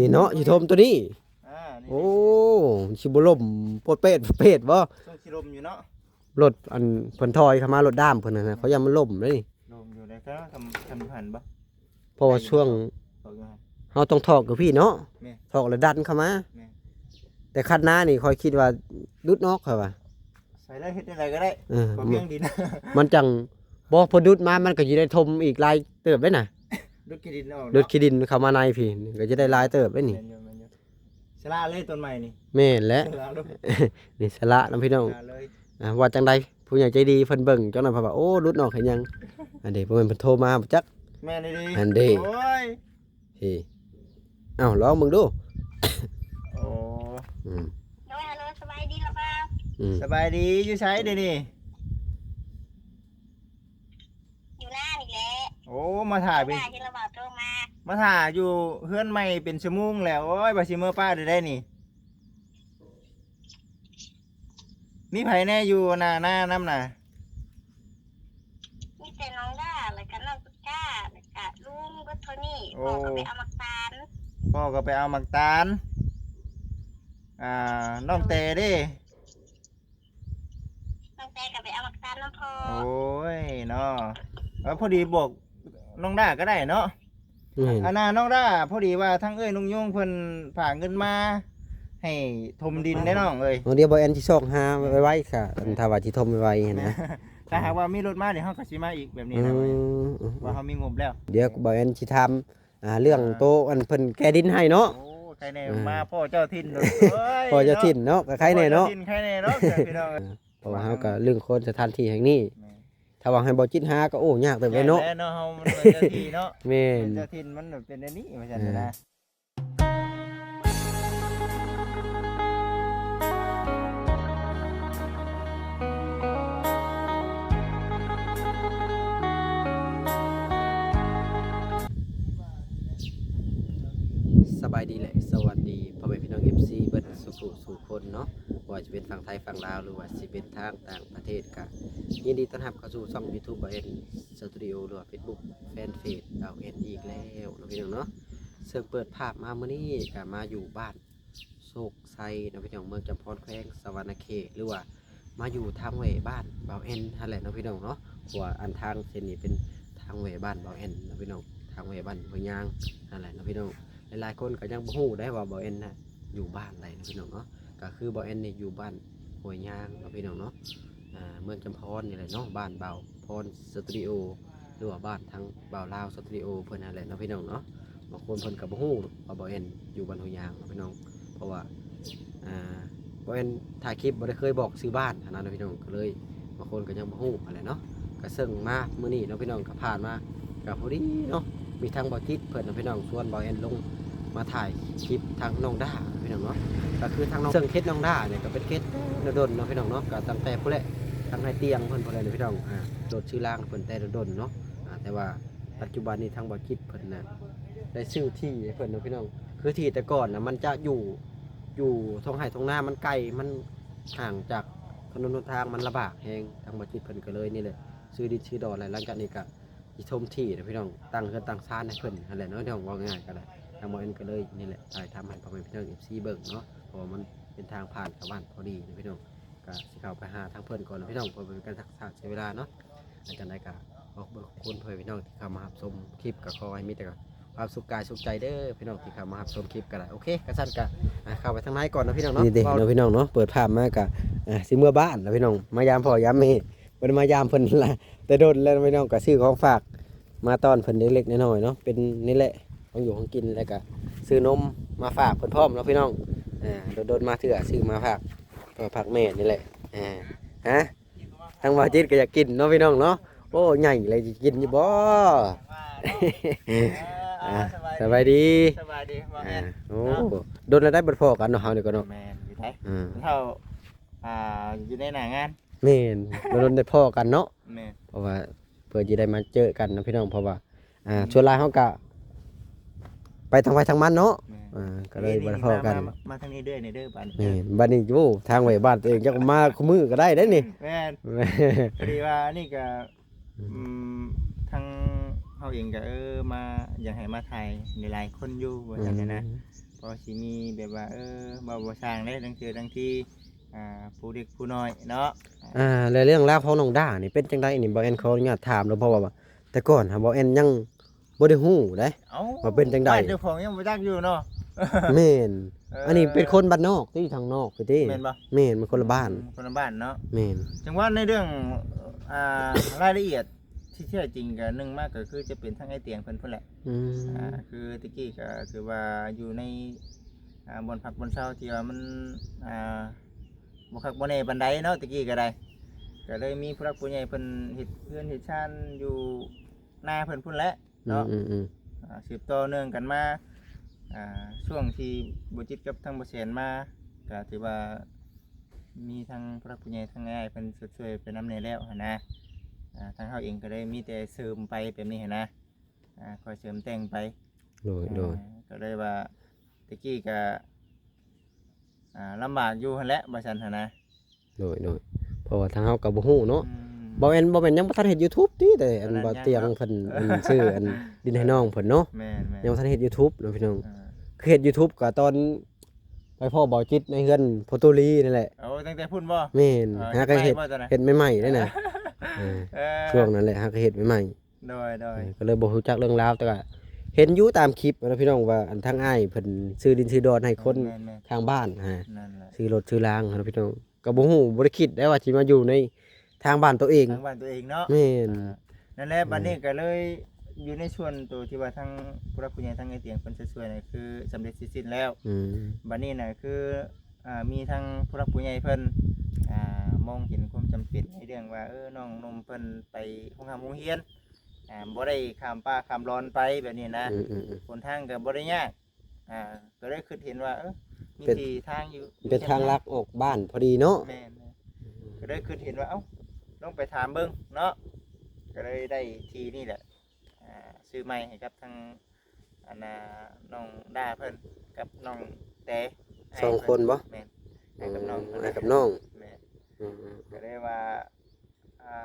ນີ້ເນາະ ຊິຖົມໂຕນີ້. ອ່າ ນີ້ ໂອ້ ຊິບໍ່ລົ້ມໂປດເປດໂປດເປດບໍ່? ຊ່ວງຊິລົ້ມຢູ່ເນາະ. ລົດອັນເພິ່ນຖອຍເຂົ້າມາ ລົດດ້າມເພິ່ນຫັ້ນນະ ເຂົາຢ້ານມັນລົ້ມເດ້ນີ້. ລົ້ມຢູ່ໃດ໋ ຄັນ ຄັນຫັ້ນບໍ່? ເພາະວ່າຊ່ວງ ຖອກຢູ່ຫັ້ນ ເຮົາຕ້ອງຖອກຢູ່ພີ້ເນາະ. ແມ່ນ ຖອກແລ້ວດັນເຂົ້າມາ. ແມ່ນ ແຕ່ຄັນນານີ້ຂ້ອຍຄິດວ່າດຸດອອກ ຂ້ອຍວ່າ ໃສ່ແລ້ວເຮັດຈັ່ງໃດກໍໄດ້. ເອີ ພໍພຽງດິນ ມັນຈັ່ງ ບໍ່ ພໍດຸດມາມັນກໍຊິໄດ້ຖົມອີກຫຼາຍເຕີບເດ້ນະ. ດຸດຂີ້ດິນອອກເນາະ ດຸດຂີ້ດິນເຂົ້າມາໃນພີ້ ກໍຈະໄດ້ຫຼາຍເຕີບເດ້ນີ້. ແມ່ນຢູ່ ແມ່ນຢູ່. ສະຫຼະເລີຍຕົ້ນໄມ້ນີ້. ແມ່ນແຫຼະ ສະຫຼະເລີຍ ນີ້ສະຫຼະນຳພີ່ນ້ອງ. ສະຫຼະເລີຍ. ອ່າ ວ່າຈັ່ງໃດ ຜູ້ໃຫຍ່ໃຈດີເພິ່ນເບິ່ງຈັກໜ່ອຍ ເພິ່ນວ່າ ໂອ້ ດຸດອອກເຮັດຫຍັງ? ອັນເດ ບໍ່ແມ່ນເພິ່ນໂທມາບໍ່ຈັກ. ແມ່ນອີ່ຫຼີ. ອັນເດ ໂອ້ຍ ເອີ ເອົ້າ ລອງເບິ່ງດູ. ໂອ້ ອືມ ໂດຍ ຮັລໂຫຼ ສະບາຍດີລະບ່າວ. ອືມ ສະບາຍດີ ຢູ່ໃສເດນີ້? ຢູ່ນານີ້ແຫຼະ. ໂອ້ ມາຖ້າເປັນ ມາຖ້າຢູ່ເຮືອນໃໝ່ເປັນຊົ່ວໂມງແລ້ວ. ໂອ້ຍ ວ່າຊິເມືອປະໄດ້ໄດ໋ນີ້. ມີໃຜແດ່ຢູ່ໜ້ານານຳນະ? ມີແຕ່ນ້ອງດາ ແລ້ວກະນ້ອງຕຸກກາ ແລ້ວກະລຸງ ເບິດເທົ່ານີ້. ໂອ້ ພໍ່ກໍໄປເອົາໝາກຕານ. ພໍ່ກໍໄປເອົາໝາກຕານ. ອ່າ ນ້ອງແຕເດ? ນ້ອງແຕກໍໄປເອົາໝາກຕານນຳພໍ່. ໂອ້ຍເນາະ ເອີ ພໍດີບອກນ້ອງດາກໍໄດ້ເນາະ. ແມ່ນ ອັນນ່າ ນ້ອງດາ ພໍດີວ່າທາງເອື້ອຍນຸ່ງຍູງເພິ່ນຝາກເງິນມາໃຫ້ຖົມດິນເດ້ນ້ອງເອີຍ. ເອີ ດຽວບ່າວແອນຊິຊອກຫາໄວໆ ຖ້າວ່າຊິຖົມໄວໆຫັ້ນນະ. ຖ້າຫາກວ່າມີລົດມາ ດຽວເຮົາກໍຊິມາອີກແບບນີ້ນະ. ອືມ ວ່າເຮົາມີງົບແລ້ວ. ດຽວບ່າວແອນຊິຖາມ ອ່າ ເລື່ອງ ອ່າ ໂຕອັນເພິ່ນແກ່ດິນໃຫ້ເນາະ. ໂອ້ ໃຄແນ່ ອ່າ ມາພໍ້ເຈົ້າຖິ່ນ. ໂອ້ຍ ພໍ້ເຈົ້າຖິ່ນເນາະ ກໍໃຄແນ່ເນາະ. ເຈົ້າຖິ່ນ ໃຄແນ່ເນາະ ພີ່ນ້ອງ. ອ່າ ເພາະວ່າເຮົາກໍລຶ້ງຄົນສະຖານທີ່ແຫ່ງນີ້. ແມ່ນ ຖ້າວ່າໃຫ້ບໍ່ຈິດຫາກໍ ໂອ້ ຍາກເຕີບເດ້ເນາະ. ແມ່ນແຫຼະເນາະ ເຮົາມັນເປັນເຈົ້າທີ່ເນາະ. ແມ່ນ ເປັນເຈົ້າຖິ່ນ ມັນເປັນແນວນີ້ວ່າຊັ້ນນະ. ເອີ ສະບາຍດີ ແລະ ສະຫວັດດີພໍ່ແມ່ພີ່ນ້ອງ ເອັຟຊີ ເບິດສູ່ຜູ້ສູ່ຄົນເນາະ ບໍ່ວ່າຈະເປັນຝັ່ງໄທ ຝັ່ງລາວ ຫຼືວ່າຊິເປັນທາງຕ່າງປະເທດ ກະຍິນດີຕ້ອນຮັບເຂົ້າສູ່ຊ່ອງຢູທູບບ່າວແອນສະຕູດິໂອ ຫຼືວ່າເຟສບຸກແຟນເພຈບ່າວແອນອີກແລ້ວເນາະ ພີ່ນ້ອງເນາະ. ເຊິ່ງເປີດພາບມາມື້ນີ້ກະມາຢູ່ບ້ານ ໂຊກໄຊເນາະພີ່ນ້ອງ ເມືອງຈຳພອນ ແຂວງສະຫວັນນະເຂດ ຫຼືວ່າມາຢູ່ທາງແຫວ່ບ້ານບ່າວແອນຫັ້ນແຫຼະເນາະພີ່ນ້ອງເນາະ. ເພາະວ່າອັນທາງເສັ້ນນີ້ເປັນທາງແຫວ່ບ້ານບ່າວແອນເນາະພີ່ນ້ອງ ທາງແຫວ່ບ້ານຫ້ວຍຍາງຫັ້ນແຫຼະເນາະພີ່ນ້ອງ. ຫຼາຍໆຄົນກໍຍັງບໍ່ຮູ້ໄດ້ວ່າບ່າວແອນນະຢູ່ບ້ານໃດເນາະພີ່ນ້ອງເນາະ. ກໍຄືບ່າວແອນນີ້ຢູ່ບ້ານຫ້ວຍຍາງເນາະພີ່ນ້ອງເນາະ ອ່າ ເມືອງຈຳພອນນີ້ແຫຼະເນາະ ບ້ານບ່າວພອນສະຕູດິໂອ ຫຼືວ່າບ້ານທາງບ່າວລາວສະຕູດິໂອເພິ່ນຫັ້ນແຫຼະເນາະພີ່ນ້ອງເນາະ. ບາງຄົນເພິ່ນກໍບໍ່ຮູ້ວ່າບ່າວແອນຢູ່ບ້ານຫ້ວຍຍາງເນາະພີ່ນ້ອງ ເພາະວ່າ ອ່າ ບ່າວແອນຖ່າຍຄລິບບໍ່ໄດ້ເຄີຍບອກຊື່ບ້ານຫັ້ນນະພີ່ນ້ອງ ກໍເລີຍບາງຄົນກໍຍັງບໍ່ຮູ້ຫັ້ນແຫຼະເນາະ. ກໍເຊິ່ງມາມື້ນີ້ເນາະພີ່ນ້ອງ ກໍຜ່ານມາ ກໍພໍດີເນາະ ມີທາງບ່າວຈິດເພິ່ນເນາະພີ່ນ້ອງ ຊວນບ່າວແອນລົງມາຖ່າຍຄລິບທາງນ້ອງດ້າພີ່ນ້ອງເນາະ. ກໍຄືທາງນ້ອງ ເຊິ່ງເຂດນ້ອງດ້ານີ້ກໍເປັນເຂດແຕ່ດົນໆເນາະພີ່ນ້ອງເນາະ ກໍຕັ້ງແຕ່ພຸ້ນແຫຼະ ທາງໃຫ້ຕຽງເພິ່ນພຸ້ນແຫຼະເນາະພີ່ນ້ອງ ອ່າ ລົດຊື່ລາງເພິ່ນແຕ່ດົນໆເນາະ. ອ່າ ແຕ່ວ່າປັດຈຸບັນນີ້ທາງບ່າວຈິດເພິ່ນນະໄດ້ຊື້ທີ່ໃຫ້ເພິ່ນເນາະພີ່ນ້ອງ ຄືທີ່ແຕ່ກ່ອນນະມັນຈະຢູ່ ຢູ່ທົ່ງໄຮ່ທົ່ງນາ ມັນໄກ ມັນຫ່າງຈາກຖະໜົນຫົນທາງ ມັນລຳບາກແຮງ ທາງບ່າວຈິດເພິ່ນກໍເລີຍນີ້ແຫຼະ ຊື້ດິນຊື້ດອນ ແລ້ວຫຼັງຈາກນີ້ກໍ ຊິຖົມທີ່ນະພີ່ນ້ອງ ຕັ້ງເຮືອນຕັ້ງຊານໃຫ້ເພິ່ນຫັ້ນແຫຼະເນາະ ເວົ້າງ່າຍໆກໍໄດ້. ທາງບ່າວແອນກໍເລີຍນີ້ແຫຼະ ຖ່າຍທຳໃຫ້ພໍ່ແມ່ພີ່ນ້ອງ ເອັຟຊີ ເບິ່ງເນາະ ເພາະວ່າມັນເປັນທາງຜ່ານເຂົ້າບ້ານພໍດີນະພີ່ນ້ອງ. ກໍຊິເຂົ້າໄປຫາທາງເພິ່ນກ່ອນນະພີ່ນ້ອງ ເພື່ອບໍ່ເປັນການຊັກຊ້າເສຍເວລາເນາະ. ຈັ່ງໃດກໍຂອບຄຸນພໍ່ແມ່ພີ່ນ້ອງທີ່ເຂົ້າມາຮັບຊົມຄລິບ ກໍຂໍໃຫ້ມີແຕ່ຄວາມສຸກກາຍສຸກໃຈເດີພີ່ນ້ອງທີ່ເຂົ້າມາຮັບຊົມຄລິບກໍໄດ້. ໂອເຄ ຄັນຊັ້ນກໍ ອ່າ ເຂົ້າໄປທາງໃນກ່ອນນະພີ່ນ້ອງເນາະ. ນີ້ເດ້ເນາະພີ່ນ້ອງເນາະ ເປີດພາບມາກໍ ອ່າ ຊິເມືອບ້ານລະພີ່ນ້ອງ ມາຢາມພໍ່ຢາມແມ່ ບໍ່ໄດ້ມາຢາມເພິ່ນຫຼາຍ ແຕ່ດົນແລ້ວພີ່ນ້ອງ ກໍຊື້ຂອງຝາກມາຕ້ອນເພິ່ນເລັກໆນ້ອຍໆເນາະ ເປັນນີ້ແຫຼະ ຂອງຢູ່ຂອງກິນ ແລ້ວກໍຊື້ນົມມາຝາກເພິ່ນພ້ອມເນາະພີ່ນ້ອງ. ອ່າ ດົນໆມາເທື່ອ ຊື້ມາຝາກພໍ່ຝາກແມ່ນີ້ແຫຼະ. ອ່າ ຮະ ທາງບ່າວຈິດກໍຢາກກິນເນາະພີ່ນ້ອງເນາະ. ໂອ້ ໃຫຍ່ເລີຍ ກິນຢູ່ບໍ່? ອ່າ ສະບາຍດີ ສະບາຍດີ ບ່າວແອນ. ອ່າ ໂອ້ ເນາະ ດົນແລ້ວໄດ້ບໍ່ພໍ້ກັນເນາະ ເຮົານີ້ກໍເນາະ. ແມ່ນ ຢູ່ໃສ ອ່າ ເຮົາ ອ່າ ຢູ່ໃນໜ້າງານ. ແມ່ນ ດົນໆໄດ້ພໍ້ກັນເນາະ. ແມ່ນ ເພາະວ່າເພື່ອຊິໄດ້ມາເຈີກັນນະພີ່ນ້ອງ ເພາະວ່າ ອ່າ ອືມ ສ່ວນຫຼາຍເຮົາກະໄປທາງໃຜທາງມັນເນາະ. ແມ່ນ ອ່າ ກໍເລີຍບໍ່ໄດ້ພໍ້ກັນ. ມາ ມາທາງນີ້ເດີ້ ນີ້ເດີ້ ບາດນີ້. ແມ່ນ ບາດນີ້ ໂອ້ ທາງໄຫວ້ບ້ານຕົວເອງຈັກມາຄູ່ມື້ກໍໄດ້ເດ້ນີ້. ແມ່ນ ພໍດີວ່າອັນນີ້ກໍ ອືມ ອືມ ທາງເຮົາເອງກໍ ເອີ ມາ ຢາກໃຫ້ມາຖ່າຍຫຼາຍໆຄົນຢູ່ວ່າຊັ້ນນະ. ອືມ ພໍຊິມີແບບວ່າ ເອີ ເວົ້າບໍ່ຊ່າງເດ້ ລາງເທື່ອລາງທີ ອ່າ ຜູ້ເດັກຜູ້ນ້ອຍເນາະ. ອ່າ ແລະເລື່ອງລາວຂອງນ້ອງດ້ານີ້ເປັນຈັ່ງໃດນີ້ ບ່າວແອນຂໍອະນຸຍາດຖາມເດີ້ ເພາະວ່າແຕ່ກ່ອນຫາບ່າວແອນຍັງບໍ່ໄດ້ຮູ້ເດ້ ເອົ້າ ວ່າເປັນຈັ່ງໃດ ບ້ານເຈົ້າຂອງຍັງບໍ່ຈັກຢູ່ເນາະ. ແມ່ນ ເອີ ອັນນີ້ເປັນຄົນບ້ານນອກຕິ ທາງນອກພຸ້ນຕິ. ແມ່ນບໍ່? ແມ່ນ ມັນຄົນລະບ້ານ ອືມ ຄົນລະບ້ານເນາະ. ແມ່ນ ຈັ່ງວ່າໃນເລື່ອງ ອ່າ ລາຍລະອຽດ ທີ່ແທ້ຈິງກໍໜຶ່ງມາກໍຄືຈະເປັນທາງອ້າຍຕຽງເພິ່ນພຸ້ນແຫຼະ. ອືມ ອ່າ ຄືແຕ່ກີ້ກໍຄືວ່າຢູ່ໃນ ອ່າ ບ່ອນພັກບ່ອນເຊົາທີ່ວ່າມັນ ອ່າ ບໍ່ຄັກບໍ່ແນ່ປານໃດເນາະ ແຕ່ກີ້ກໍໄດ້ ກໍເລີຍມີຜູ້ຫຼັກຜູ້ໃຫຍ່ເພິ່ນເຮັດເຮືອນເຮັດຊານຢູ່ນາເພິ່ນພຸ້ນແຫຼະເນາະ. ອືມໆໆ ອ່າ ສືບຕໍ່ເນື່ອງກັນມາ ອ່າ ຊ່ວງທີ່ບໍ່ຈິດກັບທາງບໍ່ແສນມາ ກໍຖືວ່າ ມີທາງຜູ້ຫຼັກຜູ້ໃຫຍ່ ທາງອ້າຍເພິ່ນຊົດຊ່ວຍໄປນຳແດ່ແລ້ວຫັ້ນນະ. ອ່າ ທາງເຮົາເອງກໍໄດ້ມີແຕ່ເສີມໄປແບບນີ້ຫັ້ນນະ ອ່າ ຄ່ອຍເສີມແຕ່ງໄປ. ໂດຍ ອ່າ ໂດຍ ກໍເລີຍວ່າ ແຕ່ກີ້ກໍ ອ່າ ລຳບາກຢູ່ຫັ້ນແຫຼະ ວ່າຊັ້ນຫັ້ນນະ. ໂດຍ ໂດຍ ເພາະວ່າທາງເຮົາກໍບໍ່ຮູ້ເນາະ. ອືມ ບໍ່ແມ່ນ ບໍ່ແມ່ນຍັງບໍ່ທັນເຮັດ YouTube ຕິ ແຕ່ອັນ ອັນນັ້ນ ບ່າວຕຽງເພິ່ນ ອັນ ຊື້ອັນດິນໃຫ້ນ້ອງເພິ່ນເນາະ. ແມ່ນໆ ຍັງບໍ່ທັນເຮັດ YouTube ເນາະພີ່ນ້ອງ. ອ່າ ຄືເຮັດ YouTube ກໍຕອນ ໄປພໍ້ບ່າວຈິດໃນເຮືອນພໍ່ຕູ້ລີນັ້ນແຫຼະ. ໂອ້ ຕັ້ງແຕ່ພຸ້ນບໍ່? ແມ່ນ ອ່າ ຫາກໍເຮັດ ເຮັດໃໝ່ໆເດ້ນະ. ເອີ ເອີ ຊ່ວງນັ້ນແຫຼະຫາກໍເຮັດໃໝ່ໆ. ໂດຍໆ ເອີ ກໍເລີຍບໍ່ຮູ້ຈັກເລື່ອງລາວ ແຕ່ກໍເຫັນຢູ່ຕາມຄລິບນະພີ່ນ້ອງ ວ່າອັນທາງອ້າຍເພິ່ນຊື້ດິນຊື້ດອນໃຫ້ຄົນ ແມ່ນໆ ທາງບ້ານຫັ້ນ ນັ້ນແຫຼະ ຊື້ລົດຊື້ລາງຫັ້ນນະພີ່ນ້ອງ. ກໍບໍ່ຮູ້ ບໍ່ໄດ້ຄິດໄດ້ວ່າຊິມາຢູ່ໃນທາງບ້ານໂຕເອງ ທາງບ້ານໂຕເອງເນາະ. ແມ່ນ ອ່າ ນັ້ນແຫຼະ. ອືມ ບັດນີ້ກໍເລີຍຢູ່ໃນສ່ວນໂຕທີ່ວ່າທາງຜູ້ຫຼັກຜູ້ໃຫຍ່ ທາງອ້າຍຕຽງເພິ່ນຊ່ວຍໆ ນັ້ນຄືສຳເລັດເສັດສິ້ນແລ້ວ. ອືມ ບັດນີ້ນະຄື ອ່າ ມີທາງຜູ້ຫຼັກຜູ້ໃຫຍ່ເພິ່ນ ອ່າ ມອງເຫັນຄວາມຈຳເປັນໃນເລື່ອງວ່າ ເອີ ນ້ອງໜຸ່ມເພິ່ນໄປໂຮງຮ່ຳໂຮງຮຽນ ອ່າ ບໍ່ໄດ້ຂ້າມປ່າຂ້າມດອນໄປແບບນີ້ນະ. ອືມໆໆ ຫົນທາງກໍບໍ່ໄດ້ຍາກ ອ່າ ກໍເລີຍຄິດເຫັນວ່າ ເອີ ມີ ເປັນ ທີ່ທາງຢູ່ ເປັນທາງລັກອອກບ້ານພໍດີເນາະ. ແມ່ນໆ ອືມ ກໍເລີຍຄິດເຫັນວ່າ ເອົ້າ ລອງໄປຖາມເບິ່ງເນາະ ກໍເລີຍໄດ້ທີ່ນີ້ແຫຼະ ອ່າ ຊື້ໃໝ່ໃຫ້ກັບທາງ ອັນນ່າ ນ້ອງດ້າເພິ່ນກັບນ້ອງແຕ ສອງຄົນບໍ່? ແມ່ນ ອ້າຍກັບນ້ອງ. ອືມ ເພິ່ນ ອ້າຍກັບນ້ອງ. ແມ່ນ ອືມໆ ກໍເລີຍວ່າ ອ່າ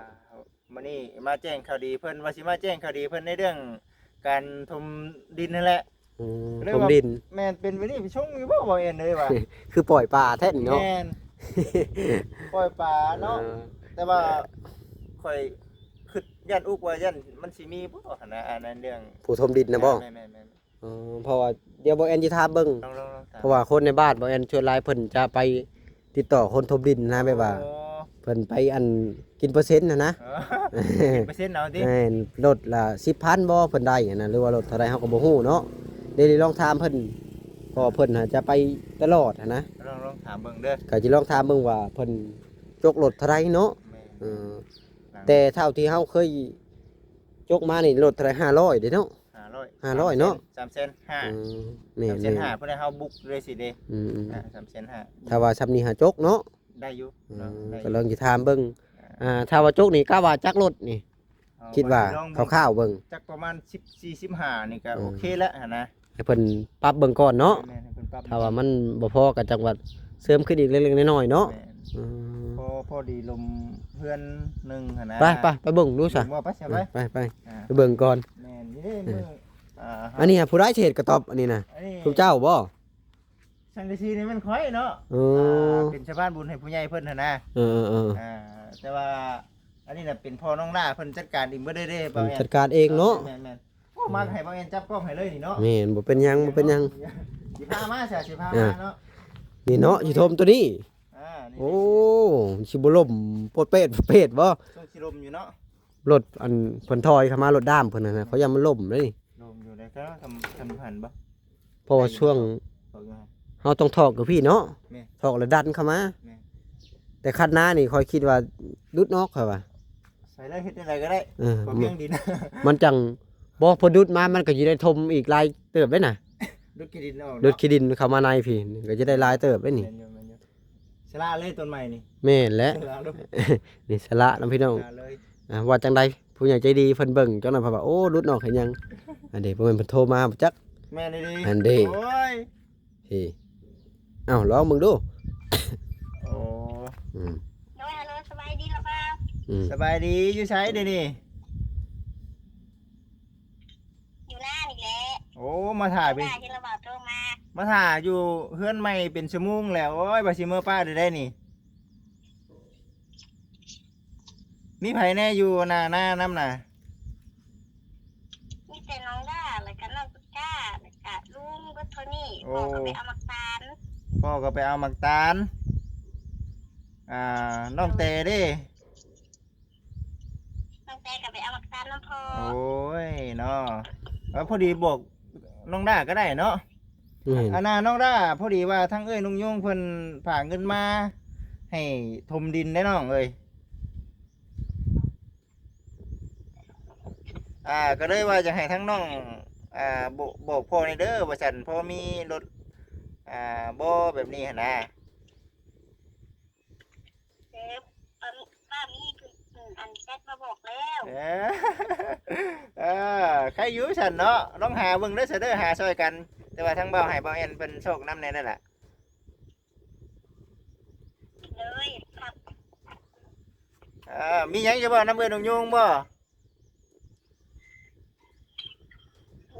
ມື້ນີ້ມາແຈ້ງຂ່າວດີເພິ່ນ ວ່າຊິມາແຈ້ງຂ່າວດີເພິ່ນໃນເລື່ອງການຖົມດິນຫັ້ນແຫຼະ. ອືມ ເລື່ອງ ຖົມດິນ ແມ່ນເປັນແບບນີ້ ໄປຊົງຢູ່ບໍ່ ບໍ່ແມ່ນເລີຍວ່າ ຄືປ່ອຍປາແທ້ນີ້ເນາະ. ແມ່ນ ປ່ອຍປາເນາະ. ເອີ ແຕ່ວ່າຂ້ອຍຄິດຢ້ານອຸກວ່າຢ້ານມັນຊິມີບໍ່ຫັ້ນນະ ອັນນັ້ນເລື່ອງຜູ້ຖົມດິນນະບໍ່? ແມ່ນໆໆ ເອີ ເພາະວ່າດຽວບໍ່ແອນຊິຖາມເບິ່ງ ລອງໆໆ ຖາມ ເພາະວ່າຄົນໃນບ້ານບໍ່ແອນສ່ວນຫຼາຍເພິ່ນຈະໄປ ຕິດຕໍ່ຄົນຖົມດິນນະ ແບບວ່າ ໂອ້ ເພິ່ນໄປອັນກິນເປີເຊັນຫັ້ນນະ. ເອີ ກິນເປີເຊັນເອົາຕິ. ແມ່ນ ລົດລະສິບພັນບໍ່ເພິ່ນໄດ້ຫັ້ນນະ ຫຼືວ່າລົດເທົ່າໃດເຮົາກໍບໍ່ຮູ້ເນາະ. ດຽວລອງຖາມເພິ່ນ ເພາະວ່າເພິ່ນຫາຈະໄປຕະຫຼອດຫັ້ນນະ. ລອງ ລອງຖາມເບິ່ງເດີ ກໍຊິລອງຖາມເບິ່ງວ່າເພິ່ນຈົກລົດເທົ່າໃດເນາະ. ແມ່ນ ເອີ ແຕ່ເທົ່າທີ່ເຮົາເຄີຍຈົກມານີ້ລົດເທົ່າໃດ ຫ້າຮ້ອຍເດ້ເນາະ. ຫ້າຮ້ອຍ ຫ້າຮ້ອຍເນາະ ສາມແສນຫ້າ. ອືມ ແມ່ນໆ ສາມແສນຫ້າ ເພິ່ນໃຫ້ເຮົາບຸກເລີຍຊິເດ້. ອືມໆ ອ່າ ສາມແສນຫ້າ ຖ້າວ່າຊ່ຳນີ້ຫາຈົກເນາະ ໄດ້ຢູ່ ອືມ ເນາະ ໄດ້ຢູ່ ກໍລອງຊິຖາມເບິ່ງ. ອ່າ ອ່າ ຖ້າວ່າຈົກນີ້ກະວ່າຈັກລົດນີ້ ເອີ ຄິດວ່າ ວ່າຊິລອງເບິ່ງ ຄ່າວໆເບິ່ງ ຈັກປະມານສິບສີ່ ສິບຫ້ານີ້ກໍ ອືມ ໂອເຄແລ້ວຫັ້ນນະ ໃຫ້ເພິ່ນປັບເບິ່ງກ່ອນເນາະ. ແມ່ນໆ ໃຫ້ເພິ່ນປັບ ຖ້າວ່າມັນບໍ່ພໍກໍຈັ່ງວ່າເສີມຂຶ້ນອີກເລັກໆນ້ອຍໆເນາະ. ແມ່ນ ອືມ ພໍ ພໍດີລົມເຮືອນໜຶ່ງຫັ້ນນະ. ໄປໆ ໄປເບິ່ງດູຊະ ເບິ່ງບໍ່? ໄປຊະ ໄປ ໄປ ໄປ ອ່າ ໄປເບິ່ງກ່ອນ. ແມ່ນ ນີ້ເດ້ ເອີ ມື້ ອ່າ ອັນນີ້ຫາຜູ້ໃດຊິເຮັດກະຕ໊ອບອັນນີ້ນະ? ອັນນີ້ ທຸກເຈົ້າບໍ່? ສັງກະສີນີ້ແມ່ນຂ້ອຍເນາະ. ເອີ ອ່າ ເປັນສະພານບຸນໃຫ້ຜູ້ໃຫຍ່ເພິ່ນຫັ້ນນະ. ເອີໆໆ ອ່າ ແຕ່ວ່າອັນນີ້ນະເປັນພໍ່ນ້ອງຫຼ້າເພິ່ນຈັດການເອງເບິດເລີຍເດ້ ອືມ ບ່າວແອນ ຈັດການເອງເນາະ. ແມ່ນໆ ໂອ້ ມາໃຫ້ບ່າວແອນຈັບກ້ອງໃຫ້ເລີຍນີ້ເນາະ. ແມ່ນ ບໍ່ເປັນຫຍັງ ບໍ່ເປັນຫຍັງ ຊິພາມາຊະ ຊິພາມາເນາະ. ອ່າ ນີ້ເນາະ ຊິຖົມໂຕນີ້. ອ່າ ນີ້ ໂອ້ ຊິບໍ່ລົ້ມໂປດເປດໂປດເປດບໍ່? ຊ່ວງຊິລົມຢູ່ເນາະ ລົດອັນເພິ່ນຖອຍເຂົ້າມາ ລົດດ້າມເພິ່ນຫັ້ນນະ ເຂົາຢ້ານມັນລົ້ມເດ້ນີ້. ລົມຢູ່ໃດກໍທຳ ທຳຢູ່ຫັ້ນບໍ່? ເພາະວ່າຊ່ວງເຮົາຕ້ອງຖອກຢູ່ພີ້ເນາະ. ແມ່ນ ຖອກແລ້ວດັນເຂົ້າມາ. ແມ່ນ ແຕ່ຄັນນານີ້ຂ້ອຍຄິດວ່າດຸດອອກ ຂ້ອຍວ່າ ໃສ່ເລີຍ ເຮັດຈັ່ງໃດກໍໄດ້. ເອີ ພໍພຽງດິນ ມັນຈັ່ງ ບໍ່ ພໍດຸດມາມັນກໍຊິໄດ້ຖົມອີກຫຼາຍເຕີບເດ້ນະ. ດຸດຂີ້ດິນອອກເນາະ ດຸດຂີ້ດິນເຂົ້າມາໃນພີ້ ກໍຈະໄດ້ຫຼາຍເຕີບເດ້ນີ້. ແມ່ນຢູ່ ແມ່ນຢູ່ ສະຫຼະເລີຍຕົ້ນໄມ້ນີ້. ແມ່ນແຫຼະ ສະຫຼະເລີຍ ນີ້ສະຫຼະເນາະພີ່ນ້ອງ. ສະຫຼະເລີຍ ອ່າ ວ່າຈັ່ງໃດ ຜູ້ໃຫຍ່ໃຈດີເພິ່ນເບິ່ງຈັ່ງນັ້ນ ເພິ່ນວ່າ ໂອ້ ຫຼຸດອອກເຮັດຫຍັງ ອັນເດ້ ບໍ່ແມ່ນເພິ່ນໂທມາບໍ່ຈັກ. ແມ່ນອີ່ຫຼີ ອັນເດ້ ໂອ້ຍ ເອີ ເອົ້າ ລອງເບິ່ງດູ. ໂອ້ ອືມ ໂດຍ ຮັລໂຫຼ ສະບາຍດີລະບ່າວ. ອືມ ສະບາຍດີ ຢູ່ໃສດຽວນີ້? ຢູ່ນານີ້ແຫຼະ. ໂອ້ ມາຖ້າເບິ່ງ ເຫັນລະບ່າວໂທມາ. ມາຖ້າຢູ່ເຮືອນໃໝ່ເປັນຊົ່ວໂມງແລ້ວ. ໂອ້ຍ ວ່າຊິເມືອປ້າໄດ້ໄດ໋ນີ້. ມີໃຜແດ່ຢູ່ໜ້ານານຳນະ? ມີແຕ່ນ້ອງດາ ແລ້ວກະນ້ອງຕຸກກາ ແລ້ວກະລຸງ ເບິດເທົ່ານີ້. ໂອ້ ພໍ່ກໍໄປເອົາໝາກຕານ. ພໍ່ກໍໄປເອົາໝາກຕານ. ອ່າ ນ້ອງແຕເດ້? ນ້ອງແຕກໍໄປເອົາໝາກຕານນຳພໍ່. ໂອ້ຍເນາະ ເອີ ພໍດີບອກນ້ອງດາກໍໄດ້ເນາະ. ແມ່ນ. ອັນນ່າ ນ້ອງດາ ພໍດີວ່າທາງເອື້ອຍນຸ່ງຍູງເພິ່ນຝາກເງິນມາໃຫ້ຖົມດິນເດ້ນ້ອງເອີຍ. ອ່າ ກໍເລີຍວ່າຈະໃຫ້ທາງນ້ອງ ອ່າ ບອກ ບອກພໍ່ແດ່ເດີວ່າຊັ້ນ ພໍມີລົດ ອ່າ ບໍ່ ແບບນີ້ຫັ້ນນະ. ເອີ ປ້າມີ ອັນ ແຊັດມາບອກແລ້ວ. ເອີ ເອີ ໃຄຢູ່ຊັ້ນເນາະ. ລອງຫາເບິ່ງເດີຊະເດີ ຫາຊ່ອຍກັນ. ແຕ່ວ່າທາງບ່າວໃຫ້ບ່າວແອນເພິ່ນໂຊກນຳແດ່ນັ້ນລະ. ເອີ ມີຫຍັງຈະເວົ້ານຳເອື້ອຍນຸ່ງຍູງບໍ່?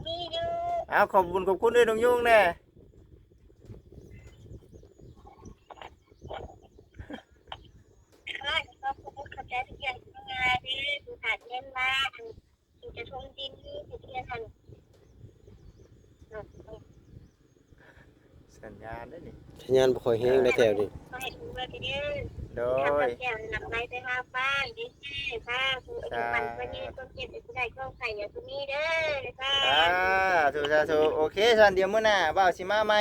ມີຢູ່. ເອົາ ຂອບບຸນຂອບຄຸນເອື້ອຍນຸ່ງຍູງແດ່. ຂອບຄຸນຂອບໃຈທຸກຢ່າງທີ່ມາເດີ ທີ່ຝາກເງິນມາ ອັນ ທີ່ຈະຖົມດິນເຮັດເຮືອນຫັ້ນ. ສັນຍານເດ້ນີ້ ສັນຍານບໍ່ຄ່ອຍແຮງໃດແຖວນີ້. ຂໍໃຫ້ຖືກເດີ ໂດຍ ຂ້າພະເຈົ້ານຳໄປໄປຫາບ້ານເດີ ສາທຸ ອາຍຸໝັ້ນຂວັນຍືນ ຄວາມເຈັບຢ່າໄດ້ ຄວາມໄຂ້ຢ່າໄດ້ມີເດີ ສາທຸ ສາທຸ ສາທຸ. ໂອເຄ ຊັ້ນດຽວມື້ໜ້າບ່າວຊິມາໃໝ່.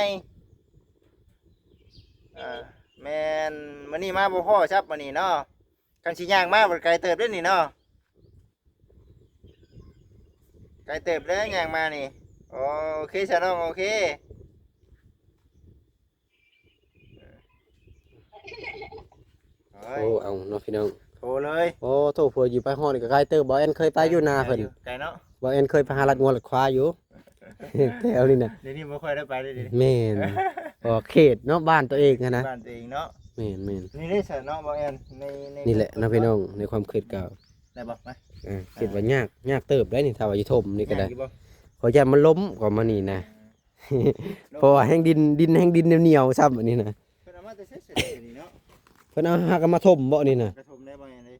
ອ່າ ແມ່ນ ມື້ນີ້ມາບໍ່ພໍ້ຊັບມື້ນີ້ເນາະ. ຄັນຊິຍ່າງມາມັນໄກເຕີບເດ້ນີ້ເນາະ. ໄກເຕີບເດ້ຍ່າງມານີ້. ໂອເຄຊະນ້ອງ ໂອເຄ. ໂອ້ ເອົາເນາະພີ່ນ້ອງ ໂທເລີຍ. ໂອ້ ໂທ ເພື່ອຢູ່ໄປຮອດນີ້ກໍໄກເຕີບ. ບ່າວແອນເຄີຍໄປຢູ່ນາເພິ່ນ ໄກເນາະ. ບ່າວແອນເຄີຍໄປຫາລັດງົວລັດຄວາຍຢູ່ ແຖວນີ້ນະ. ດຽວນີ້ບໍ່ຄ່ອຍໄດ້ໄປເດ້. ແມ່ນ ເພາະວ່າເຂດເນາະ ບ້ານຕົວເອງຫັ້ນນະ. ບ້ານຕົວເອງເນາະ. ແມ່ນໆ. ນີ້ເດ້ຊະເນາະ ບ່າວແອນ ໃນ ໃນ ນີ້ແຫຼະເນາະພີ່ນ້ອງ ໃນຄວາມຄິດກໍ ໄດ້ບໍ່ ມາ ເອີ ຄິດວ່າຍາກ ຍາກເຕີບໄດ໋ນີ້ ຖ້າວ່າຢູ່ຖົມນີ້ກໍໄດ້. ຂ້ອຍຢ້ານມັນລົ້ມກວ່າມານີ້ນະ ເພາະວ່າແຮ່ງດິນ ດິນ ແຮ່ງດິນໜຽວໆຊ້ຳອັນນີ້ນະ. ເພິ່ນເອົາມາແຕ່ໃສ ນີ້ເນາະ? ເພິ່ນເອົາ ຫາກເອົາມາຖົມບໍ່ນີ້ນະ? ກະຖົມໄດ້ບໍ່ແມ່ນເດ້?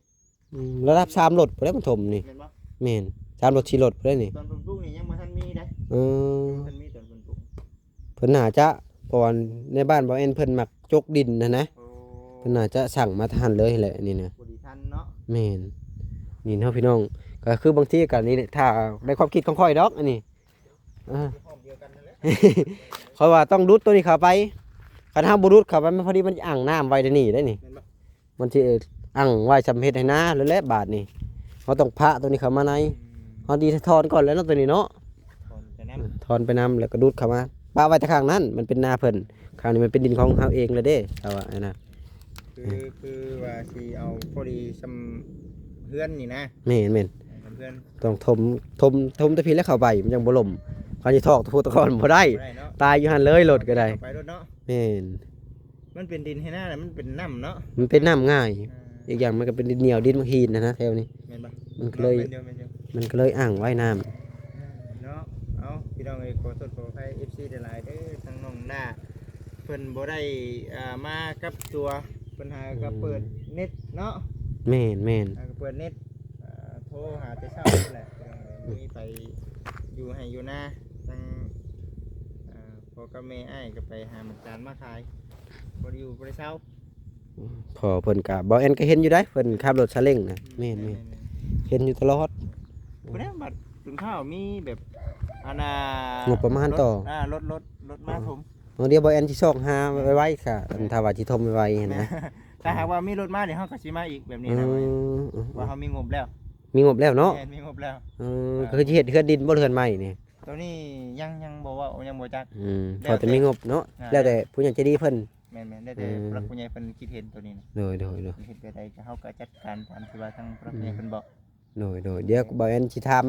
ອືມ ລະດັບສາມລົດພຸ້ນແຫຼະມັນຖົມນີ້. ແມ່ນບໍ່? ແມ່ນ ສາມລົດ ສີ່ລົດພຸ້ນແຫຼະນີ້. ຕອນເພິ່ນປູກນີ້ຍັງບໍ່ທັນມີເດ້. ເອີ ຍັງບໍ່ທັນມີຕອນເພິ່ນປູກ. ເພິ່ນໜ້າຈະ ເພາະວ່າໃນບ້ານບ່າວແອນເພິ່ນມັກຈົກດິນຫັ້ນນະ. ໂອ້ ເພິ່ນໜ້າຈະສັ່ງມາແຕ່ຫັ້ນເລີຍແຫຼະນີ້ນະ. ພໍດີທັນເນາະ. ແມ່ນ ນີ້ເນາະພີ່ນ້ອງ ກໍຄືບາງທີກໍນີ້ແຫຼະ ຖ້າໃນຄວາມຄິດຂອງຂ້ອຍດອກອັນນີ້. ອ່າ ຂ້ອຍວ່າຕ້ອງດຸດຕົວນີ້ເຂົ້າໄປ. ຄັນເຮົາບໍ່ດຸດເຂົ້າໄປ ມັນພໍດີມັນຈະອັ່ງນ້ຳໄວ້ໃນນີ້ໄດ໋ນີ້. ແມ່ນບໍ່? ມັນຊິອັ່ງໄວ້ຊ່ຳເຮັດໄຮ່ນາແລ້ວແຫຼະບາດນີ້. ເຮົາຕ້ອງພະຕົວນີ້ເຂົ້າມາໃນ. ອືມ ເຮົາດີຖອນກ່ອນແລ້ວເນາະຕົວນີ້ເນາະ. ຖອນໄປນຳ ເອີ ຖອນໄປນຳ ແລ້ວກໍດູດເຂົ້າມາ ປະໄວ້ແຕ່ຂ້າງນັ້ນ ມັນເປັນນາເພິ່ນ. ຂ້າງນີ້ມັນເປັນດິນຂອງເຮົາເອງແລ້ວເດ້ ເຮົາວ່າຫັ້ນນະ. ຄື ເອີ ຄືວ່າຊິເອົາພໍດີຊ່ຳເຮືອນນີ້ນະ. ແມ່ນໆ ເຮືອນ ຕ້ອງຖົມ ຖົມ ຖົມແຕ່ພີ້ແລ້ວເຂົ້າໄປ ມັນຍັງບໍ່ລົ້ມ. ຄັນຊິຖອກຕະປູຕະກອນບໍ່ໄດ້ ບໍ່ໄດ້ເນາະ ຕາຍຢູ່ຫັ້ນເລີຍ ລົດກໍໄດ້ ໄປລົດເນາະ. ແມ່ນ ມັນເປັນດິນໄຮ່ນາ ມັນເປັນນ້ຳເນາະ ມັນເປັນນ້ຳງ່າຍ. ອ່າ ອີກຢ່າງມັນກໍເປັນດິນໜຽວ ດິນໝາກຫີນນະ ແຖວນີ້. ແມ່ນບໍ່? ມັນກໍເລີຍ ແມ່ນຢູ່ ແມ່ນຢູ່ ມັນກໍເລີຍອັ່ງໄວ້ນ້ຳ ເນາະ. ເອົາ ພີ່ນ້ອງເອີຍ ຂໍໂທດຂໍອະໄພ ເອັຟຊີ ຫຼາຍໆເດີ ທາງນ້ອງໜ້າ ເພິ່ນບໍ່ໄດ້ ອ່າ ມາກັບຕົວ ເພິ່ນຫາກໍເປີດເນັດເນາະ. ແມ່ນໆ ຫາກໍເປີດເນັດ ອ່າ ໂທຫາແຕ່ເຊົ້າພຸ້ນແຫຼະ ພີ່ນ້ອງເອີຍ. ມີໄປຢູ່ໄຮ່ຢູ່ນາ ທາງ ອ່າ ພໍ່ກັບແມ່ອ້າຍກໍໄປຫາໝາກຕານມາຂາຍ ບໍ່ໄດ້ຢູ່ບໍ່ໄດ້ເຊົາ. ອືມ ພໍ່ເພິ່ນກະ ບ່າວແອນກໍເຫັນຢູ່ໃດ໋ ເພິ່ນຂັບລົດຊາເລັງນະ. ອືມ ແມ່ນໆ ແມ່ນໆ ເຫັນຢູ່ຕະຫຼອດ. ພຸ້ນແຫຼະ ບັດເຖິງຄາວມີແບບ ອັນນ່າ ງົບປະມານຕໍ່ ລົດ ອ່າ ລົດ ລົດ ລົດມາຖົມ. ເອີ ດຽວບ່າວແອນຊິຊອກຫາໄວໆ ກະ ອັນ ຖ້າວ່າຊິຖົມໄວໆຫັ້ນນະ. ຖ້າຫາກວ່າມີລົດມານີ້ ເຮົາກໍຊິມາອີກແບບນີ້ນະ. ອືມ ວ່າເຮົາມີງົບແລ້ວ ມີງົບແລ້ວເນາະ. ແມ່ນ ມີງົບແລ້ວ. ເອີ ກໍຄືຊິເຮັດເຮືອນດິນບໍ່ ເຮືອນໄມ້ນີ້? ໂຕນີ້ຍັງ ຍັງບໍ່ເວົ້າ ຍັງບໍ່ຈັກ. ອືມ ພໍແຕ່ມີງົບເນາະ. ອ່າ ແລ້ວແຕ່ຜູ້ໃຫຍ່ໃຈດີເພິ່ນ. ແມ່ນໆ ແລ້ວແຕ່ ເອີ ຜູ້ຫຼັກຜູ້ໃຫຍ່ເພິ່ນຄິດເຫັນໂຕນີ້ນະ. ໂດຍໆໆ ເພິ່ນເຮັດແບບໃດກໍເຮົາກໍຈັດການຕາມທີ່ວ່າທາງຜູ້ຫຼັກຜູ້ໃຫຍ່ເພິ່ນບອກ. ໂດຍໆ ດຽວບ່າວແອນຊິຖາມ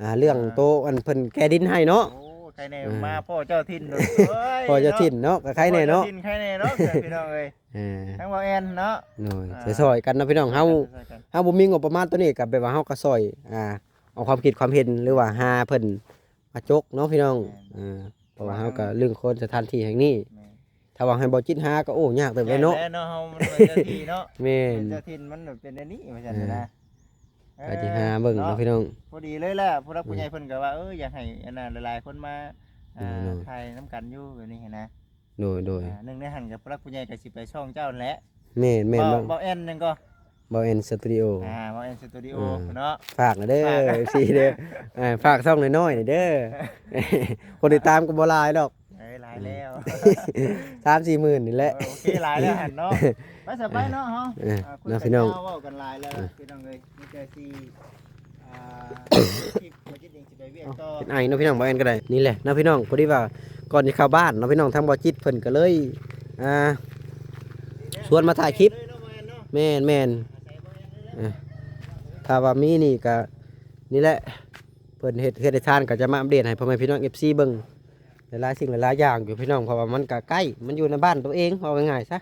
ອ່າ ເລື່ອງ ອ່າ ໂຕອັນເພິ່ນແກ່ດິນໃຫ້ເນາະ. ໂອ້ ໃຄແນ່ ອ່າ ມາພໍ້ເຈົ້າຖິ່ນໂດຍ. ໂອ້ຍ ພໍ້ເຈົ້າຖິ່ນເນາະ ເນາະ ກໍໃຄແນ່ເນາະ ເຈົ້າຖິ່ນ ໃຄແນ່ເນາະ ພີ່ນ້ອງເອີຍ. ເອີ ທາງບ່າວແອນເນາະ. ໂດຍ ອ່າ ຊ່ອຍໆກັນເນາະ ພີ່ນ້ອງເຮົາ. ຊ່ອຍໆກັນ ເຮົາບໍ່ມີງົບປະມານໂຕນີ້ ກໍແບບວ່າເຮົາກໍຊ່ອຍ ອ່າ ເອົາຄວາມຄິດຄວາມເຫັນ ຫຼືວ່າຫາເພິ່ນມາຈົກເນາະ ພີ່ນ້ອງ. ແມ່ນ ເອີ ເພາະວ່າເຮົາກໍລຶ້ງຄົນສະຖານທີ່ແຫ່ງນີ້. ແມ່ນ ຖ້າວ່າໃຫ້ບໍ່ຈິດຫາກໍ ໂອ້ ຍາກເຕີບເລີຍເນາະ. ຍາກແລ້ວເນາະ ເຮົາມັນເປັນເຈົ້າທີ່ເນາະ. ແມ່ນ ເປັນເຈົ້າຖິ່ນມັນເປັນແນວນີ້ວ່າຊັ້ນນະ. ເອີ ກໍຊິຫາເບິ່ງເນາະ ເນາະ ພີ່ນ້ອງ. ພໍດີເລີຍແຫຼະ ຜູ້ຫຼັກຜູ້ໃຫຍ່ ອືມ ເພິ່ນກໍວ່າ ເອີ ຢາກໃຫ້ອັນນັ້ນຫຼາຍໆຄົນມາ ອ່າ ໂດຍໆ ຖ່າຍນຳກັນຢູ່ແບບນີ້ຫັ້ນນະ. ໂດຍໆ ອ່າ ໜຶ່ງໃນຫັ້ນກໍຜູ້ຫຼັກຜູ້ໃຫຍ່ກໍຊິໄປຊ່ອງເຈົ້າຫັ້ນແຫຼະ. ແມ່ນໆ ເບົາ ເບົາແອນຫຍັງກໍ ເບົາແອນສະຕູດິໂອ. ອ່າ ເບົາແອນສະຕູດິໂອ ເອີ ເນາະ. ຝາກແລ້ວເດີ ຝາກ ເອັຟຊີເດີ ເອີ ຝາກຊ່ອງນ້ອຍໆເດີ. ຄົນຕິດຕາມກໍບໍ່ຫຼາຍດອກ. ເອີ ຫຼາຍແລ້ວ ອືມ ສາມສີ່ໝື່ນນີ້ແຫຼະ. ເອີ ໂອເຄ ຫຼາຍແລ້ວຫັ້ນເນາະ. ໄປຊະ ໄປເນາະເຮົາ. ເອີ ອ່າ ຄຸຍກັນຍາວ ເວົ້າກັນຫຼາຍແລ້ວ ພີ່ນ້ອງເອີຍ. ມີແຕ່ຊິ ອ່າ ຄລິບ ບໍ່ຈິດເອງຊິໄປວຽກຕໍ່. ເອົາ ເປັນໄອເນາະພີ່ນ້ອງ ບໍ່ແອນກໍໄດ້. ນີ້ແຫຼະເນາະພີ່ນ້ອງ ພໍດີວ່າກ່ອນຊິເຂົ້າບ້ານເນາະພີ່ນ້ອງ ທາງບໍ່ຈິດເພິ່ນກໍເລີຍ ອ່າ ຊວນມາຖ່າຍຄລິບ. ແມ່ນໆ ອ່າ ຖ້າວ່າມີນີ້ກໍ ນີ້ແຫຼະ ເພິ່ນເຮັດເຮືອນເຮັດຊານ ກໍຈະມາອັບເດດໃຫ້ພໍ່ແມ່ພີ່ນ້ອງເອັຟຊີເບິ່ງຫຼາຍໆສິ່ງຫຼາຍໆຢ່າງຢູ່ພີ່ນ້ອງ ເພາະວ່າມັນກໍໃກ້ ມັນຢູ່ໃນບ້ານຕົວເອງ ເວົ້າງ່າຍໆຊະ.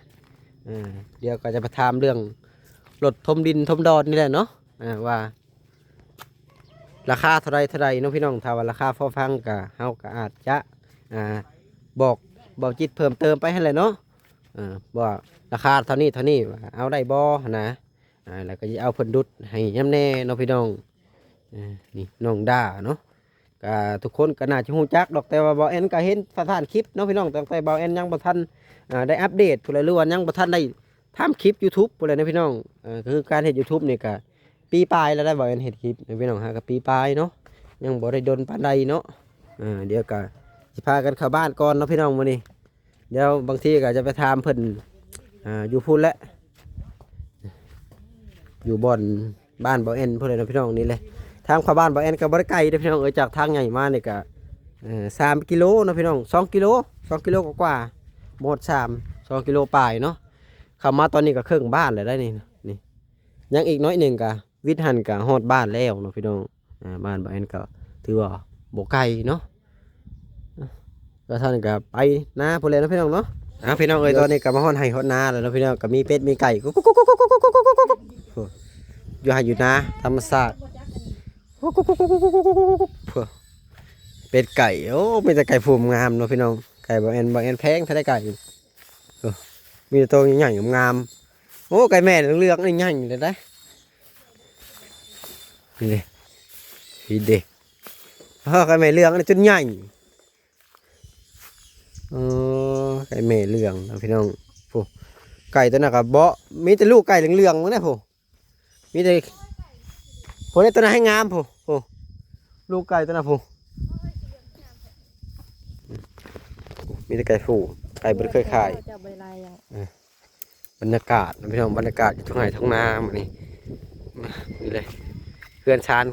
ເອີ ດຽວກໍຈະໄປຖາມເລື່ອງລົດຖົມດິນຖົມດອນນີ້ແຫຼະເນາະ ເອີ ວ່າລາຄາເທົ່າໃດເທົ່າໃດເນາະພີ່ນ້ອງ. ຖ້າວ່າລາຄາພໍຟັງກໍ ເຮົາກໍອາດຈະ ອ່າ ບອກເບົາຈິດເພີ່ມເຕີມໄປຫັ້ນແຫຼະເນາະ ເອີ ວ່າລາຄາເທົ່ານີ້ເທົ່ານີ້ ວ່າເອົາໄດ້ບໍ່ຫັ້ນນະ. ອ່າ ແລ້ວກໍຊິເອົາເພິ່ນດຸດໃຫ້ນຳແດ່ເນາະພີ່ນ້ອງ. ເອີ ນີ້ນ້ອງດາເນາະ ກໍທຸກຄົນກໍໜ້າຈະຮູ້ຈັກດອກ ແຕ່ວ່າເບົາແອນກໍເຫັນຜ່ານໆຄລິບເນາະພີ່ນ້ອງ ຕັ້ງແຕ່ເບົາແອນຍັງບໍ່ທັນ ອ່າ ໄດ້ອັບເດດພຸ້ນແຫຼະ ຫຼືວ່າຍັງບໍ່ທັນໄດ້ທຳຄລິບຢູທູບພຸ້ນແຫຼະເນາະພີ່ນ້ອງ. ເອີ ກໍຄືການເຮັດຢູທູບນີ້ກໍປີປາຍແລ້ວໄດ໋ ເບົາແອນເຮັດຄລິບເນາະພີ່ນ້ອງ ຫາກໍປີປາຍເນາະ ຍັງບໍ່ໄດ້ດົນປານໃດເນາະ. ເອີ ດຽວກໍຊິພາກັນເຂົ້າບ້ານກ່ອນເນາະພີ່ນ້ອງມື້ນີ້. ດຽວບາງທີກໍຈະໄປຖາມເພິ່ນ ອ່າ ຢູ່ພຸ້ນແຫຼະ ຢູ່ບ່ອນບ້ານເບົາແອນພຸ້ນແຫຼະເນາະພີ່ນ້ອງ. ນີ້ແຫຼະ ທາງເຂົ້າບ້ານເບົາແອນກໍບໍ່ໄດ້ໄກເດ້ພີ່ນ້ອງເອີຍ ຈາກທາງໃຫຍ່ມານີ້ກໍ ເອີ ສາມກິໂລເນາະພີ່ນ້ອງ ສອງກິໂລ ສອງກິໂລກວ່າໆ ບໍ່ຮອດສາມ ສອງກິໂລປາຍເນາະ. ເຂົ້າມາຕອນນີ້ກໍເຄິ່ງບ້ານແລ້ວໄດ໋ນີ້ ນີ້ ຍັງອີກໜ້ອຍໜຶ່ງກໍ ວິດຫັ້ນກໍຮອດບ້ານແລ້ວເນາະພີ່ນ້ອງ. ອ່າ ບ້ານເບົາແອນກໍຖືວ່າບໍ່ໄກເນາະ ກໍທ່ານກໍໄປນາພຸ້ນແຫຼະເນາະພີ່ນ້ອງເນາະ. ອ່າ ພີ່ນ້ອງເອີຍ ຕອນນີ້ກໍມາຮອດໄຮ່ຮອດນາແລ້ວເນາະພີ່ນ້ອງ ກໍມີເປັດມີໄກ່ ກຸກໆ ຢູ່ໄຮ່ຢູ່ນາທຳມະຊາດ ກຸກໆ ເປັດໄກ່. ໂອ້ ມີແຕ່ໄກ່ພູງາມເນາະພີ່ນ້ອງ ໄກ່ເບົາແອນ ເບົາແອນແພງເທົ່າໃດໄກ່ ໂອ້ ມີແຕ່ໂຕໃຫຍ່ໆງາມໆ. ໂອ້ ໄກ່ແມ່ເຫຼືອງໆນີ້ໃຫຍ່ເລີຍໄດ໋ ນີ້ເດ້ ນີ້ເດ້. ເອີ ໄກ່ແມ່ເຫຼືອງອັນນີ້ຈົນໃຫຍ່ ເອີ ໄກ່ແມ່ເຫຼືອງນະພີ່ນ້ອງ. ໂອ້ ໄກ່ຕົວນັ້ນກໍເບາະ ມີແຕ່ລູກໄກ່ເຫຼືອງໆ ພຸ້ນນະ ໂອ້ ມີແຕ່ ໂອ້ ໂຕນັ້ນໃຫ້ງາມ ໂອ້ ໂອ້ ລູກໄກ່ຕົວນັ້ນ ໂອ້ ມີແຕ່ໄກ່ຜູ້ ໄກ່ບໍ່ໄດ້ເຄີຍຂາຍ ເຈົ້າບໍ່ໄດ້ລາຍຫຍັງ ເອີ. ບັນຍາກາດນະພີ່ນ້ອງ ບັນຍາກາດຢູ່ທົ່ງໄຮ່ທົ່ງນາມື້ນີ້ ນີ້ເລີຍ ເຮືອນຊານ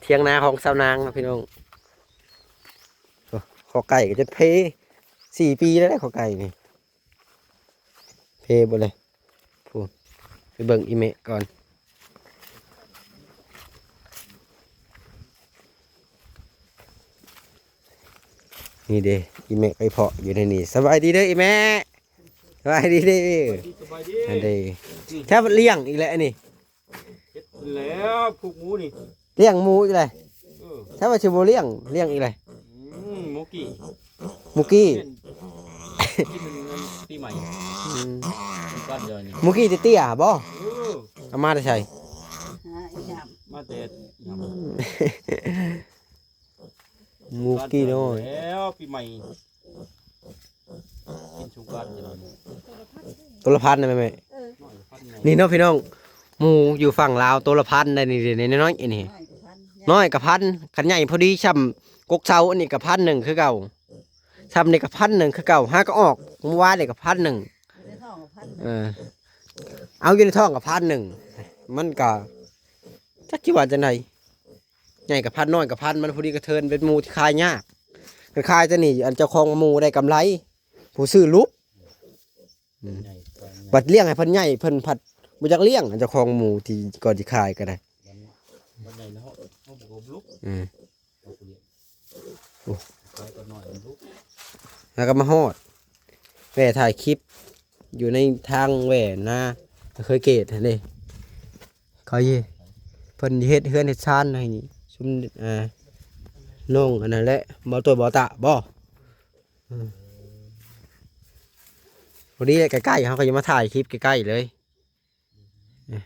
ຖຽງນາຂອງຊາວນາງນະພີ່ນ້ອງ. ໂອ້ ຂໍໄກ່ກໍຈົນເພ ສີ່ປີແລ້ວເດ້ ຂໍໄກ່ນີ້ ເພເບິດເລີຍ. ພຸ້ນ ໄປເບິ່ງອີ່ແມ່ກ່ອນ. ນີ້ເດ້ ອີ່ແມ່ໄປເພາະຢູ່ໃນນີ້. ສະບາຍດີເດີອີ່ແມ່. ສະບາຍດີເດ້ ສະບາຍດີ ອັນເດ້ ແທ້ລ້ຽງອີກແລ້ວອັນນີ້ ເຮັດແລ້ວ ຜູກໝູນີ້ ລ້ຽງໝູອີກແລ້ວ. ເອີ ແທ້ວ່າຊິບໍ່ລ້ຽງ ລ້ຽງອີກແລ້ວ. ອືມ ໝູກີ້ ໝູກີ້ ກິນ ກິນປີໃໝ່ ອືມ ກັນດຽວນີ້ ໝູກີ້ເຕ້ຍໆບໍ? ເອີ ເອົາມາແຕ່ໃສ? ມາແຕ່ຫຍັງ? ໝູກີ້ນ້ອຍ ແລ້ວປີໃໝ່ ກິນສົງການ ໂຕລະພັນນະແມ່. ເອີ ນີ້ເນາະພີ່ນ້ອງ ໝູຢູ່ຝັ່ງລາວໂຕລະພັນໄດ໋ນີ້ ນ້ອຍໆ ນີ້ ນ້ອຍກໍພັນ ຄັນໃຫຍ່ພໍດີຊ່ຳກົກເສົາອັນນີ້ກໍພັນໜຶ່ງຄືເກົ່າ ຊ່ຳນີ້ກໍພັນໜຶ່ງຄືເກົ່າ ຫາກໍອອກມື້ວານນີ້ກໍພັນໜຶ່ງ ຢູ່ໃນທ້ອງກໍພັນໜຶ່ງ ເອີ ເອົາຢູ່ໃນທ້ອງກໍພັນໜຶ່ງ ມັນກໍຈັກຊິວ່າຈັ່ງໃດ. ໃຫຍ່ກໍພັນ ນ້ອຍກໍພັນ ມັນພໍດີກະເທີນ ເປັນໝູທີ່ຂາຍຍາກ. ຄັນຂາຍແຕ່ນີ້ ອັນເຈົ້າຂອງໝູໄດ້ກຳໄລ ຜູ້ຊື້ຫຼຸບ. ອືມ ບັດລ້ຽງໃຫ້ເພິ່ນໃຫຍ່ ເພິ່ນພັດບໍ່ຢາກລ້ຽງ ອັນເຈົ້າຂອງໝູທີ່ກ່ອນຊິຂາຍກໍໄດ້ ມັນໃຫຍ່ເນາະ ເຮົາບໍ່ຫຼຸບ. ອືມ ໂອ້ ແລ້ວກໍມາຮອດ ແວ່ຖ່າຍຄລິບຢູ່ໃນທາງແວ່ນາ ເຄີຍເກດຫັ້ນເດ້ ເຂົາເຮັດ ເພິ່ນເຮັດເຮືອນເຮັດຊານໃຫ້ຊຸມ ອ່າ ນ້ອງອັນນັ້ນແຫຼະ ບໍ່ຕົວບໍ່ຕະບໍ່? ອືມ ພໍດີແຫຼະ ໃກ້ໆ ເຮົາກໍຈະມາຖ່າຍຄລິບໃກ້ໆ ເລີຍ. ເອີ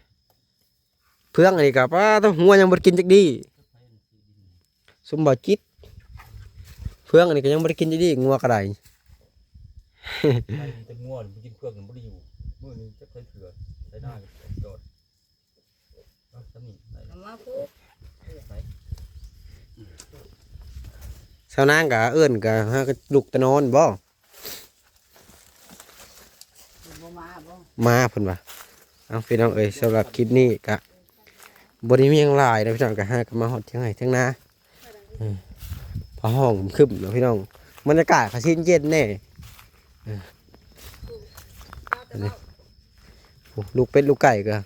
ເຟືອງອັນນີ້ກໍ ປ້າດໂທ້ ງົວຍັງບໍ່ໄດ້ກິນຈັກດີ້ ຊຸມບໍ່ຈິດ. ເຟືອງອັນນີ້ກໍຍັງບໍ່ໄດ້ກິນຈັກດີ້ ງົວກໍໄດ້. ໄກ່ມີແຕ່ງົວ ມັນກິນເຟືອງມັນບໍ່ໄດ້ຢູ່ ມື້ໜຶ່ງຈັກເທື່ອ ໃຊ້ໜ້າກໍຈອດ. ເອົາສ່ຳນີ້ໄດ້ ເອົາມາພຸ້ນ ໄປ ຊາວນາງກໍເອີ້ນ ກໍຫາກໍລຸກແຕ່ນອນບໍ? ບໍ່ມາບໍ? ມາເພິ່ນວ່າ. ເອົ້າ ພີ່ນ້ອງເອີຍ ສຳລັບຄລິບນີ້ກະບໍ່ໄດ້ມີຫຍັງຫຼາຍເນາະ ພີ່ນ້ອງ ກະຫາກັນມາຮອດທຽງໄຮ່ທຽງນາ. ເອີ ຟ້າຮ້ອງຄຶ້ມເນາະ ພີ່ນ້ອງ ບັນຍາກາດກະຊິເຢັນແດ່. ເອີ ນີ້ ໂອ້ ລູກເປັດລູກໄກ່ກະ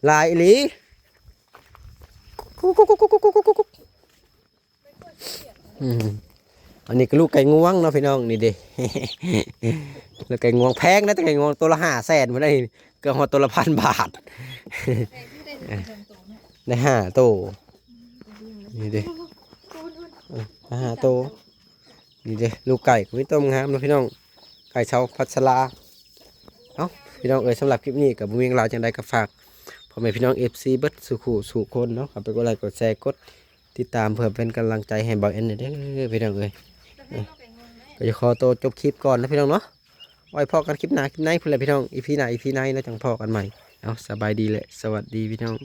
ຫຼາຍອີ່ຫຼີ. ກຸກໆໆໆໆ ອືມ ອັນນີ້ກໍລູກໄກ່ງວງເນາະ ພີ່ນ້ອງ ນີ້ເດ້. ລູກໄກ່ງວງແພງນະ ແຕ່ໄກ່ງວງໂຕລະຫ້າແສນພຸ້ນໃດ໋ ເກືອບຮອດໂຕລະພັນບາດ. ໄດ້ຫ້າໂຕ ນີ້ເດ້ ເອີ ຫ້າໂຕ. ນີ້ເດ້ ລູກໄກ່ກໍມີໂຕງາມເນາະ ພີ່ນ້ອງ ໄກ່ຊາວພັດສະລາ. ເອົ້າ ພີ່ນ້ອງເອີຍ ສຳລັບຄລິບນີ້ກໍບໍ່ມີຫຍັງຫຼາຍ ຈັ່ງໃດກໍຝາກພໍ່ແມ່ພີ່ນ້ອງ ເອັຟຊີ ເບິດສູ່ຄູ່ສູ່ຄົນເນາະ ເຂົ້າໄປກົດໄລກົດແຊ ກົດຕິດຕາມ ເພື່ອເປັນກຳລັງໃຈໃຫ້ບ່າວແອນແດ່ເດີ ພີ່ນ້ອງເອີຍ. ເອີ ກໍຈະຂໍໂຕຈົບຄລິບກ່ອນນະ ພີ່ນ້ອງເນາະ ໄວ້ພໍ້ກັນຄລິບໜ້າຄລິບໃນພຸ້ນແຫຼະ ພີ່ນ້ອງ ອີພີໜ້າອີພີໃນເນາະ ຈັ່ງພໍ້ກັນໃໝ່. ເອົາ ສະບາຍດີ ແລະ ສະຫວັດດີ ພີ່ນ້ອງ.